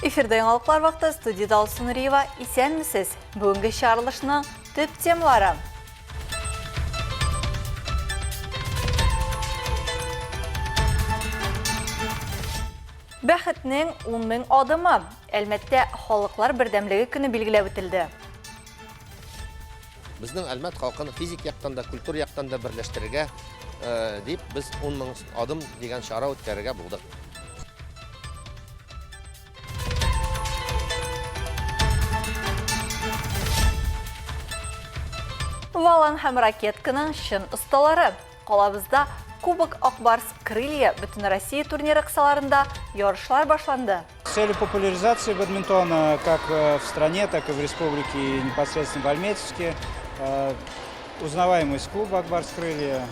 Эфирда яңалыклар вакыты студиядә Алсу Нуриева. Исәнмесез! Бүгенге чыгарылышның төп темалары. Бәхетнең 10 мең адымы. Әлмәттә халыклар бердәмлеге көне билгеләп үтелде. Безнең Әлмәт халкын физик яктан да, культур яктан да берләштерергә э, дип без 10 мең адым дигән чара үткәрергә булдык. Валан һәм ракетканың чын осталары. Калабызда Кубок Акбарс Крылья Бөтенроссия турниры кысаларында ярышлар башланды. С целью популяризации бадминтона как э, в стране, так и в республике, и непосредственно в Альметьевске, э, узнаваемость клуба «Акбарс Крылья»,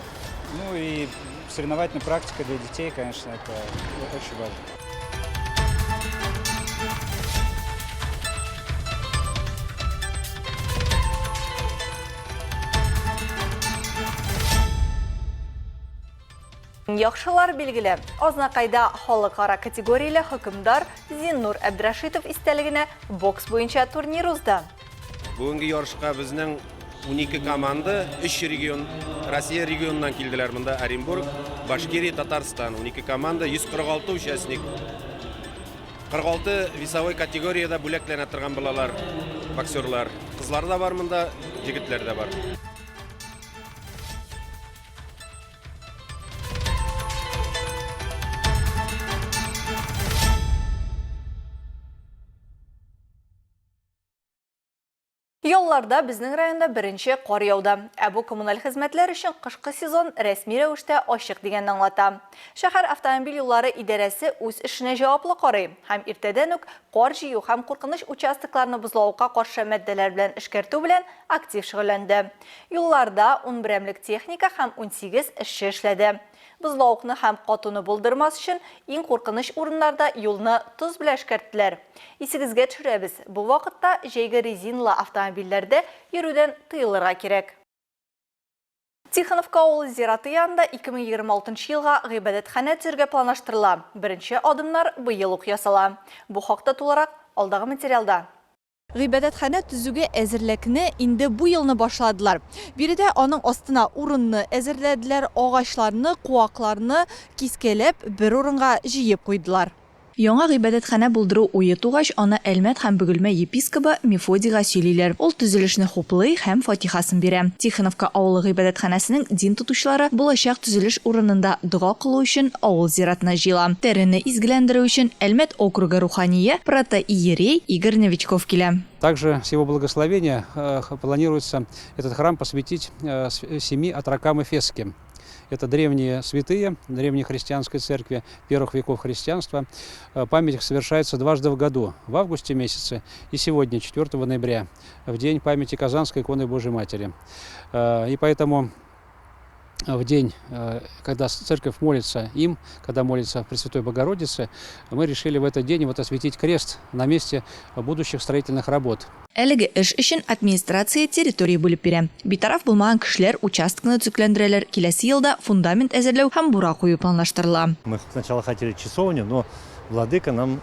ну и соревновательная практика для детей, конечно, это очень важно. Яхшылар билгеле. Азнакайда халыкара категорияле хөкемдар Зиннур Әбдрәшитов истәлегенә бокс буенча турнир узды. Бүгенге ярышка безнең 12 команда, 3 регион, Россия регионыннан килделәр. Монда Оренбург, Башкирия, Татарстан. 12 команда, 146 участник. 46 весовой категориядә бүләкләнә торган булалар боксерлар. Кызлар да бар монда, егетләр дә бар. Ялларда безнең районда беренче кар яуды. Ә бу коммуналь хезмәтләр өчен кышкы сезон рәсми рәвештә ачык дигәнне аңлата. Шәһәр автомобиль юллары идарәсе үз эшенә җаваплы карый һәм иртәдән үк кар җыю һәм куркыныч участокларны бозлавыкка каршы матдәләр белән эшкәртү белән актив шөгыльләнде. Юлларда ун берәмлек техника һәм 18 эшче эшләде. Бозлавыкны һәм катуны булдырмас өчен иң куркыныч урыннарда юлны тоз белән эшкәрттеләр. Исегезгә төшерәбез, бу вакытта җәйге резиналы автомобильләрдә йөрүдән тыелырга кирәк. Тихоновка авылы зираты янында 2026 нчы елга гыйбадәтханә төзергә планлаштырыла. Беренче адымнар быел ук ясала. Бу хакта тулырак алдагы материалда. Гыйбадәтханә төзүгә әзерлекне инде бу елны башладылар. Биредә аның астына урынны әзерләделәр, агачларны, куакларны кискәләп, бер урынга җыеп куйдылар. Яңа гыйбадәтханә булдыру уе тугач, аны Әлмәт һәм Бөгелмә епискобы Мефодийга сөйлиләр. Ул төзелешне хуплый һәм фатихасын бирә. Тихоновка авылы гыйбадәтханәсенең дин тотучылары булачак төзелеш урынында дога кылу өчен авыл зиратына җыела. Тәрене изгеләндерү өчен Әлмәт округы рухание протоиерей Игорь Новичков килә. Также с его благословения планируется этот храм посвятить семи отрокам Эфесским. Это древние святые, древней христианской церкви первых веков христианства. Память их совершается дважды в году, в августе месяце и сегодня, 4 ноября, в день памяти Казанской иконы Божьей Матери. И поэтому в день, когда церковь молится им, когда молится Пресвятой Богородице, мы решили в этот день вот осветить крест на месте будущих строительных работ. Әлеге эш өчен администрация территория бүлеп бирә. Битараф булмаган кешеләр участокны төзекләндерәләр, киләсе елда фундамент әзерләү һәм бура кую планлаштырыла. Мы сначала хотели часовню, но владыка нам,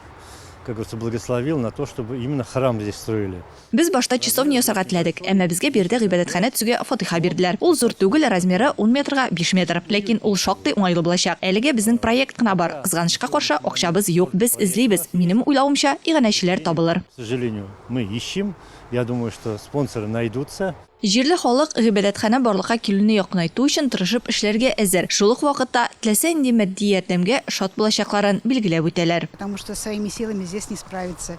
как говорится, благословил на то, чтобы именно храм здесь строили. Без башта часовня ясарга теләдек, әмма безгә биредә гыйбадәтханә төзүгә фатыйха бирделәр. Ул зур түгел, размеры ун метрга биш метр. Ләкин ул шактый уңайлы булачак. Әлегә безнең проект кына бар. Кызганычка каршы, акчабыз юк. Без эзлибез. Минем уйлавымча, иганәчеләр табылыр. К сожалению, мы ищем. Я думаю, что спонсоры найдутся. Җирле халык гыйбадәтханә барлыкка килүне якынайту өчен тырышып эшләргә әзер, шул ук вакытта теләсә нинди матди ярдәмгә шат булачакларын билгеләп үтәләр. Потому что своими силами здесь не справиться.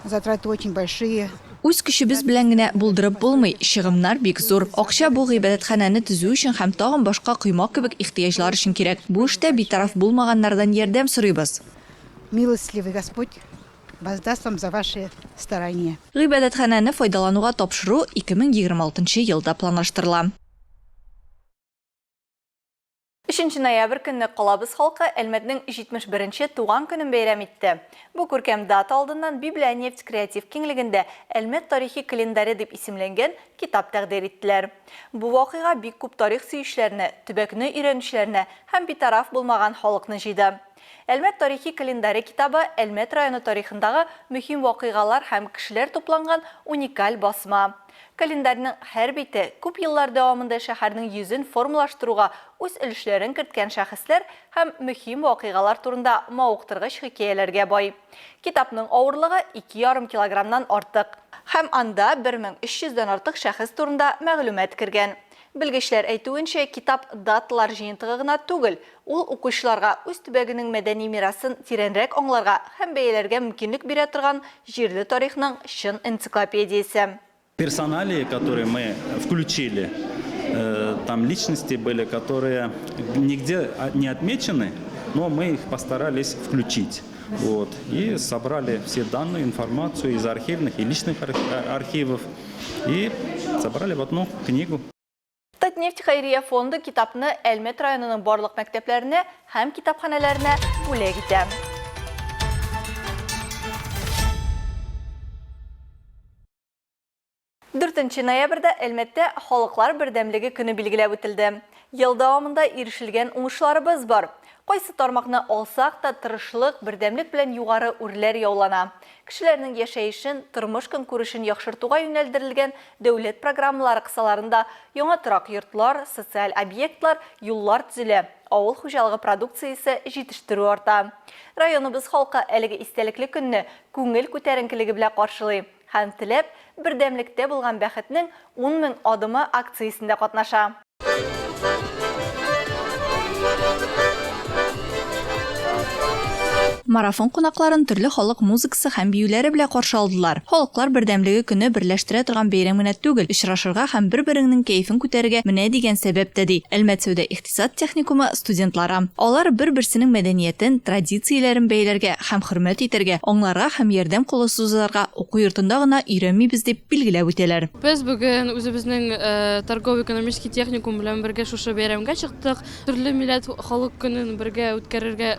Затраты очень большие. Үз көчебез белән генә булдырып булмый, чыгымнар бик зур. Акча бу гыйбадәтханәне төзү өчен һәм тагын башка коймак кебек ихтыяҗлар өчен кирәк. Бу эштә битараф булмаганнардан ярдәм сорыйбыз. Милостливый Господь воздаст вам за ваши старания. Гыйбадәтханәне файдалануга тапшыру 2026 нчы елда планлаштырыла. Өченче ноябрь көнне калабыз халкы Әлмәтнең 71 нче туган көнен бәйрәм итте. Бу күркәм дата алдыннан Библионефть креатив киңлегендә Әлмәт тарихи календаре дип исемләнгән китап тәкъдир иттеләр. Бу вакыйга бик күп тарих сөючеләрне, төбәкне өйрәнүчеләрне һәм битараф булмаган халыкны җыйды. Әлмәт тарихи календаре китабы Әлмәт районы тарихындагы мөһим вакыйгалар һәм кешеләр тупланган уникаль басма. Календарьның һәр бите күп еллар дәвамында шәһәрнең йөзен формалаштыруга үз өлешләрен керткән шәхесләр һәм мөһим вакыйгалар турында мавыктыргыч хикәяләргә бай. Китапның авырлыгы 2,5 килограммнан артык. Һәм анда 1300 дән артык шәхес турында мәгълүмат кергән. Белгечләр әйтүенчә, китап даталар җыентыгы гына түгел, ул укучыларга үз төбәгенең мәдәни мирасын тирәнрәк аңларга һәм бәяләргә мөмкинлек бирә торган җирле тарихның чын энциклопедиясе. Персоналии, которые мы включили, там личности были, которые нигде не отмечены, но мы их постарались включить. Вот. И собрали все данные, информацию из архивных и личных архивов и собрали в одну книгу. Татнефть хәйрия фонды китапны Әлмәт районының барлык мәктәпләренә һәм китапханәләренә бүләк итә. Дүртенче ноябрьдә Әлмәттә Халыклар бердәмлеге көне билгеләп үтелде. Ел дәвамында ирешелгән уңышларыбыз бар. Кайсы тармакны алсак та, тырышлык, бердәмлек белән югары үрләр яулана. Кешеләрнең яшәешен, тормыш-көнкүрешен яхшыртуга юнәлдерелгән дәүләт программалары кысаларында яңа торак йортлар, социаль объектлар, юллар төзелә, авыл хуҗалыгы продукциясе җитештерү арта. Районыбыз халкы әлеге истәлекле көнне күңел күтәренкелеге белән каршылый. Һәм теләп, Бердәмлектә булган бәхетнең 10 мең адымы акциясендә катнаша. Марафон кунакларын төрле халык музыкасы һәм биюләре белән каршы алдылар. Халыклар бердәмлеге көне берләштерә торган бәйрәм генә түгел, очрашырга һәм бер-береңнең кәефен күтәрергә менә дигән сәбәп тә, ди Әлмәт сәүдә-икътисад техникумы студентлары. Алар бер-берсенең мәдәниятен, традицияләрен бәяләргә һәм хөрмәт итәргә, аңларга һәм ярдәм кулы сузарга уку йортында гына өйрәнмибез, дип билгеләп үтәләр. Без бүген үзебезнең торгово-экономический техникум белән бергә шушы бәйрәмгә чыктык. Төрле милләт халык көнен бергә үткәрергә,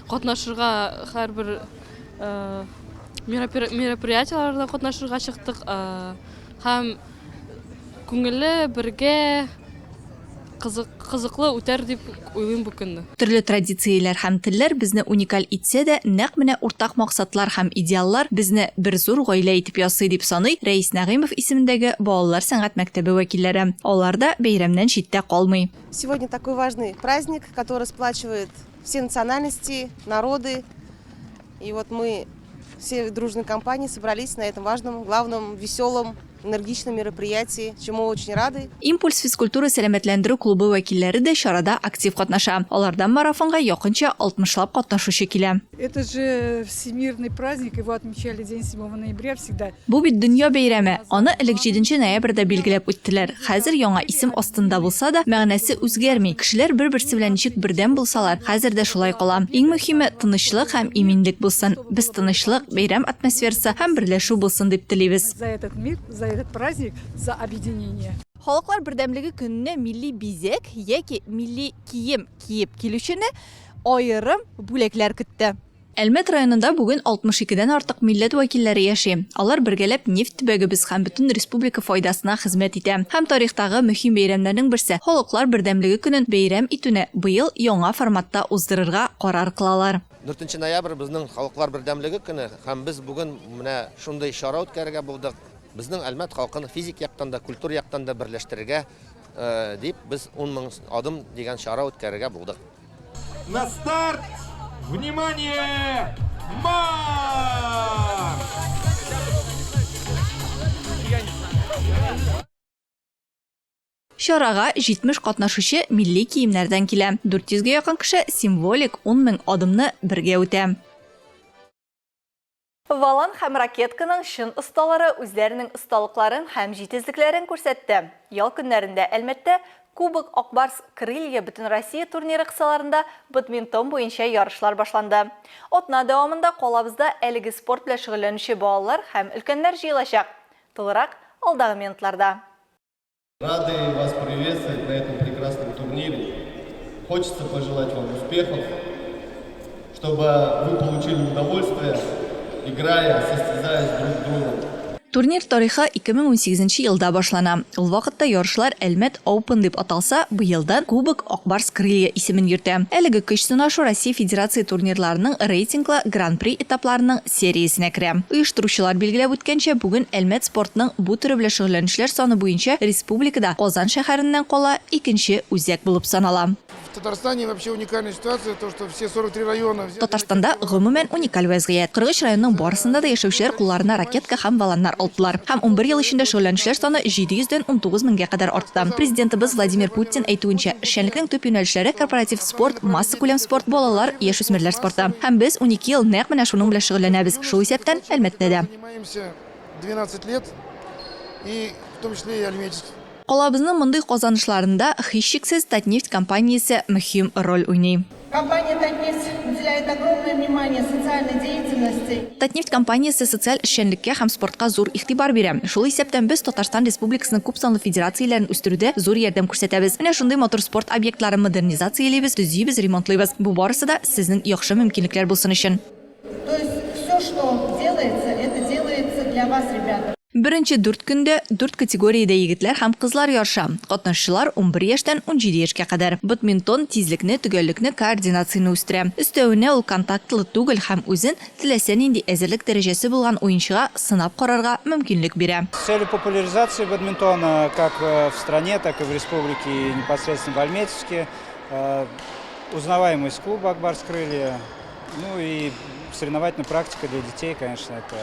катнашырга һәрбер мероприятиеләрдә катнашырга чыктык һәм күңелле бергә Кызык, кызыклы үтәр дип уйлыйм бу көнне. Төрле традицияләр һәм телләр безне уникаль итсә дә, нәкъ менә уртак максатлар һәм идеаллар безне бер зур гаилә итеп ясый, дип саный Рәис Нәгыймов исемендәге балалар сәнгать мәктәбе вәкилләре. Алар да бәйрәмнән читтә калмый. Сегодня такой важный праздник, который сплачивает все национальности, народы. И вот мы все дружной компанией собрались на этом важном, главном, веселом, энергичном мероприятии, чему очень рады. Импульс физкультура-сәламәтләндерү клубы вәкилләре дә чарада актив катнаша. Алардан марафонга якынча алтмышлап катнашучы килә. Это же всемирный праздник, его отмечали день 7 ноября всегда. Бу бит дөнья бәйрәме. Аны элек җиденче ноябрьдә билгеләп үттеләр. Хәзер яңа исем астында булса да, мәгънәсе үзгәрми. Кешеләр бер-берсе белән ничек бердәм булсалар, хәзер дә шулай кала. Иң мөһиме, тынычлык һәм иминлек булсын. Без тынычлык, бәйрәм атмосферасы һәм берләшү булсын дип телибез. За этот мир, за этот праздник, за объединение. Халыклар бердәмлеге көненә милли бизәк яки милли кием киеп килүчене аерым бүләкләр көтте. Әлмәт районында бүген 62 дән артык милләт вәкилләре яши. Алар бергәләп нефть төбәгебез һәм бөтен республика файдасына хезмәт итә. Һәм тарихтагы мөһим бәйрәмнәрнең берсе, Халыклар бердәмлеге көнен бәйрәм итүне быел яңа форматта уздырырга карар кылалар. Дүртенче ноябрь безнең Халыклар бердәмлеге көне һәм без бүген менә шундый чара үткәрергә булдык. Безнең Әлмәт халкын физик яктан да, культур яктан да берләштерергә дип без 10 мең адым дигән чара үткәрергә булдык. На старт! Внимание! Марш! Чарага 70 катнашучы милли киемнәрдән килә. 400 гә якын кеше символик 10 мең адымны бергә үтә. Валан һәм ракетканың чын осталары үзләренең осталыкларын һәм җитезлекләрен күрсәтте. Ял көннәрендә Әлмәттә Кубок Ак Барс Крылья Бөтенроссия турниры кысаларында бадминтон буенча ярышлар башланды. Атна дәвамында калабызда әлеге спорт белән шөгыльләнүче балалар һәм өлкәннәр җыелачак. Тулырак алдагы минутларда. Рады вас приветствовать на этом прекрасном турнире. Хочется пожелать вам успехов, чтобы вы получили удовольствие, играя, состязаясь друг с другом. Турнир тарихы 2018 нче елда башлана. Ул вакытта ярышлар Әлмәт Open дип аталса, быелдан Кубок Ак Барс Крылья исемен йөртә. Әлеге көч сынашу Россия Федерация турнирларының рейтинглы Гран-при этапларының сериясенә керә. Оештыручылар билгеләп үткәнчә, бүген Әлмәт спортның бу төре белән шөгыльләнүчеләр саны буенча республикада Казан шәһәреннән кала икенче үзәк булып санала. В Татарстане вообще уникальная ситуация, то что все 43 района взяли. Татарстанда, гомумән, уникаль вәзгыять. 43 районның барысында да яшәүчеләр кулларына ракетка һәм воланнар алдылар. Һәм 11 ел эчендә шөгыльләнүчеләр саны 700 дән 19 меңгә кадәр артты. Президентыбыз Владимир Путин әйтүенчә, эшчәнлекнең төп юнәлешләре, корпоратив спорт, массакүләм спорт, балалар, яшүсмерләр спорты. Һәм без 12 ел нәкъ менә шуның белән шөгыльләнәбез, шул исәптән, Әлмәттә дә. Занимаемся 12 лет, и в том числе и Альметьевск. Калабызның мондый казанышларында, һичшиксез, Татнефть компаниясе мөһим роль уйный. Компания Татнефть уделяет огромное внимание социальной деятельности. Татнефть компаниясе социаль эшчәнлеккә һәм спортка зур игътибар бирә. Шул исәптән без Татарстан Республикасының күпсанлы федерацияләрен үстерүдә зур ярдәм күрсәтәбез. Менә шундый матур спорт объектларын модернизациялибез, төзибез, ремонтлыйбыз. Бу барысы да сезнең яхшы мөмкинлекләр булсын өчен. То есть все, что делается, это делается для вас, ребята. Беренче дүрт көндә дүрт категориядә егетләр һәм кызлар ярыша. Катнашучылар 11 яшьтән 17 яшькә кадәр. Бадминтон тизлекне, төгәллекне, координацияне үстерә. Өстәвенә, ул контактлы түгел һәм үзен теләсә нинди әзерлек дәрәҗәсе булган уенчыга сынап карарга мөмкинлек бирә. С целью популяризации бадминтона как в стране, так и в республике и непосредственно в Альметьевске, узнаваемость клуба Ак Барс Крылья, Ну и соревновательная практика для детей, конечно, это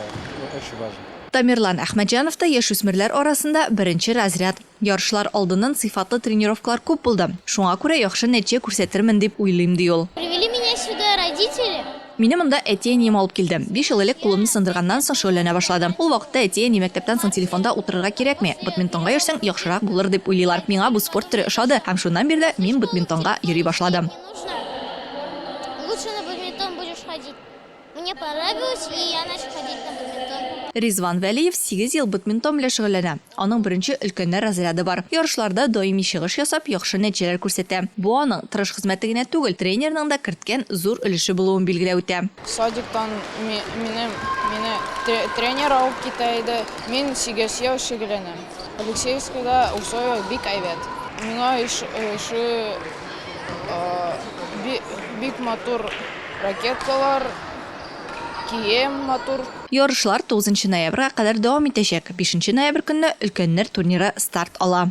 очень важно. Тамерлан Әхмәтҗанов та яшүсмерләр арасында беренче разряд. Ярышлар алдыннан сыйфатлы тренировкалар күп булды. Шуңа күрә яхшы нәтиҗә күрсәтермен дип уйлыйм, ди ул. Привели меня сюда родители. Мине монда әти-әнием алып килде. Биш ел элек кулымны сындырганнан соң шөгыльләнә башладым. Ул вакытта әти-әни мәктәптән соң телефонда утырырга кирәкми, бадминтонга йөрсәң, яхшырак булыр дип уйлыйлар. Миңа бу спорт төре ошады һәм шуннан бирле мин бадминтонга йөри башладым. Нужно лучше на бадминтон будешь ходить. Мне понравилось, и я начал ходить на бадминтон. Ризван Вәлиев сигез ел бадминтон белән шөгыльләнә. Аның беренче өлкәннәр разряды бар. Ярышларда даими чыгыш ясап, яхшы нәтиҗәләр күрсәтә. Бу аның тырыш хезмәте генә түгел, тренерның да керткән зур өлеше булуын билгеләп үтә. Садиктан минем мине тренер алып китә иде. Мин сигез ел шөгыльләнәм. Алексеевскида условия бик әйбәт. Миңа ошый Бик матур ракеткалар, кием матур. Ярышлар тугызынчы ноябрьгә кадәр дәвам итәчәк. Бишенче ноябрь көнне өлкәннәр турниры старт ала.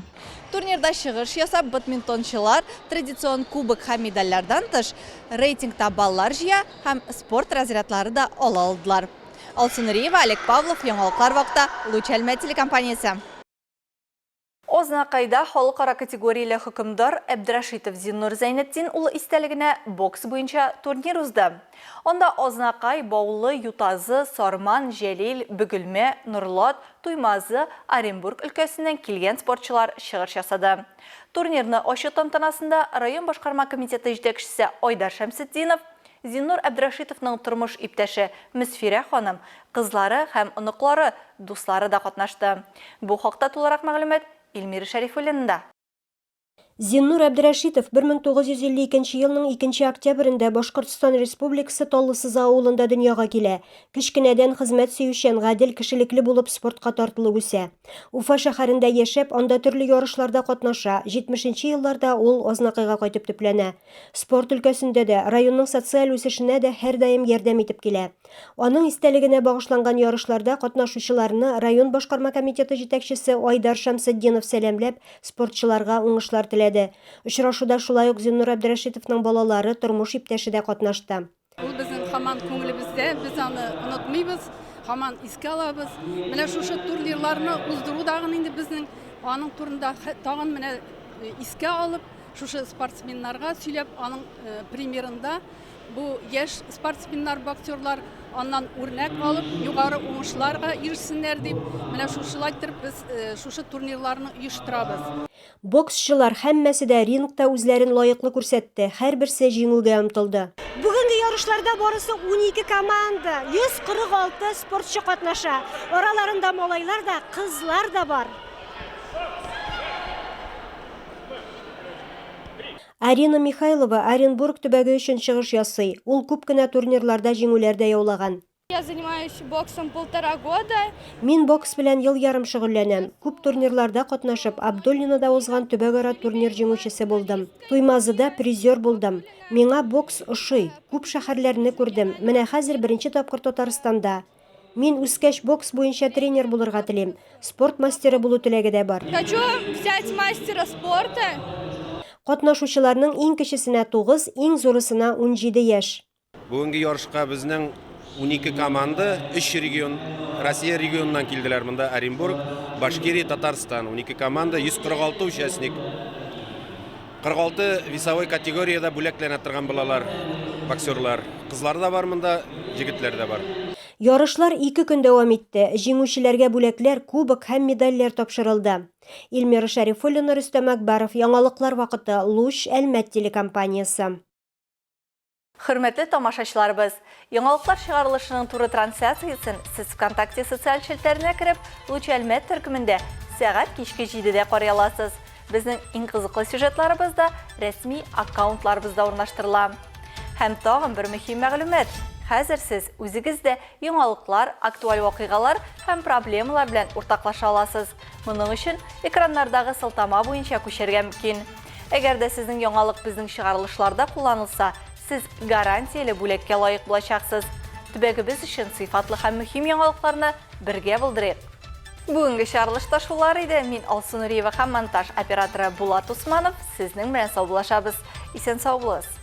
Турнирда чыгыш ясап, бадминтончылар традицион кубок һәм медальләрдән тыш, рейтингта баллар җыя һәм спорт разрядлары да ала алдылар. Алсу Нуриева, Олег Павлов, Яңалыклар вакыты, Луч Әлмәт телекомпаниясе. Азнакайда халыкара категорияле хөкемдар Әбдрәшитов Зиннур Зәйнетдин улы истәлегенә бокс буенча турнир узды. Анда Азнакай, Баулы, Ютазы, Сарман, Җәлил, Бөгелмә, Норлат, Туймазы, Оренбург өлкәсеннән килгән спортчылар чыгыш ясады. Турнирны ачу тантанасында район башкарма комитеты җитәкчесе Айдар Шәмсетдинов, Зиннур Әбдрәшитовның тормыш иптәше Мөсфирә ханым, кызлары һәм оныклары, дуслары да катнашты. Бу хакта тулырак мәгълүмат Эльмира Шәрифуллинада. Зиннур Әбдрәшитов 1952 елның икенче октябрендә Башкортстан Республикасы Таллы Сыза авылында дөньяга килә. Кечкенәдән хезмәт сөючән, гадел, кешелекле булып спортка тартылып үсә. Уфа шәһәрендә яшәп, анда төрле ярышларда катнаша, 70 нче елларда ул Азнакайга кайтып төпләнә. Спорт өлкәсендә дә, районның социаль үсешенә дә һәрдаим ярдәм итеп килә. Аның истәлегенә багышланган ярышларда катнашучыларны район башкарма комитеты җитәкчесе Айдар Шәмсетдинов сәламләп, спортчыларга уңышлар теләде. Очрашуда шулай ук Зиннур Әбдрәшитовның балалары, тормыш иптәше дә катнашты. Ул безнең һаман күңелебездә, без аны онытмыйбыз, һаман искә алабыз. Менә шушы турнирларны уздыру дагын инде безнең аның турында тагын менә искә алып, шушы спортсменнарга сөйләп, аның примерында бу яшь спортсменнар, боксерлар аннан үрнәк алып, югары уңышларга ирешсеннәр дип, менә шушылай иттереп без шушы турнирларны оештырабыз. Боксчылар һәммәсе дә рингта үзләрен лаеклы күрсәтте, һәрберсе җиңүгә омтылды. Бүгенге ярышларда барысы 12 команда, 146 спортчы катнаша. Араларында малайлар да, кызлар да бар. Арина Михайлова Оренбург төбәге өчен чыгыш ясый. Ул күп кенә турнирларда җиңүләр дә яулаган. Я занимаюсь боксом полтора года. Мин бокс белән ел ярым шөгыльләнәм. Күп турнирларда катнашып, Абдуллинода узган төбәкара турнир җиңүчесе булдым. Туймазыда призер булдым. Миңа бокс ошый. Күп шәһәрләрне күрдем. Менә хәзер беренче тапкыр Татарстанда. Мин үскәч бокс буенча тренер булырга телим. Спорт мастеры булу теләге дә бар. Хочу взять мастера спорта. Катнашучыларның иң кечесенә тугыз, иң зурысына 17 яшь. Бүгенге ярышка безнең 12 команда, 3 регион, Россия регионыннан килделәр монда Оренбург, Башкирия, Татарстан. 12 команда, 146 участник. 46 весовой категориядә бүләкләнә торган булалар боксерлар. Кызлар да бар монда, җегетләр дә бар. Ярышлар ике көн дәвам итте. Җиңүчеләргә бүләкләр, кубок һәм медальләр тапшырылды. Эльмира Шәрифуллина, Рөстәм Әкбаров, Яңалыклар вакыты, Луч, Әлмәт телекомпаниясе. Хөрмәтле тамашачыларыбыз, яңалыклар чыгарылышының туры трансляциясен сез ВКонтакте социаль челтәренә кереп, Луч Әлмәт төркемендә сәгать кичке 7-дә карый аласыз. Безнең иң кызыклы сюжетларыбыз да рәсми аккаунтларыбызда урнаштырыла. Һәм тагын бер мөһим мәгълүмат. Хәзер сез үзегез дә яңалыклар, актуаль вакыйгалар һәм проблемалар белән уртаклаша аласыз. Моның өчен экраннардагы сылтама буенча күчәргә мөмкин. Әгәр дә сезнең яңалык безнең чыгарылышларда кулланылса, сез гарантияле бүләккә лаек булачаксыз. Төбәгебез өчен сыйфатлы һәм мөһим яңалыкларны бергә булдырыйк! Бүгенге чыгарылышта шулар иде. Мин Алсу Нуриева һәм монтаж операторы Булат Усманов сезнең белән саубуллашабыз. Исән-сау булыгыз!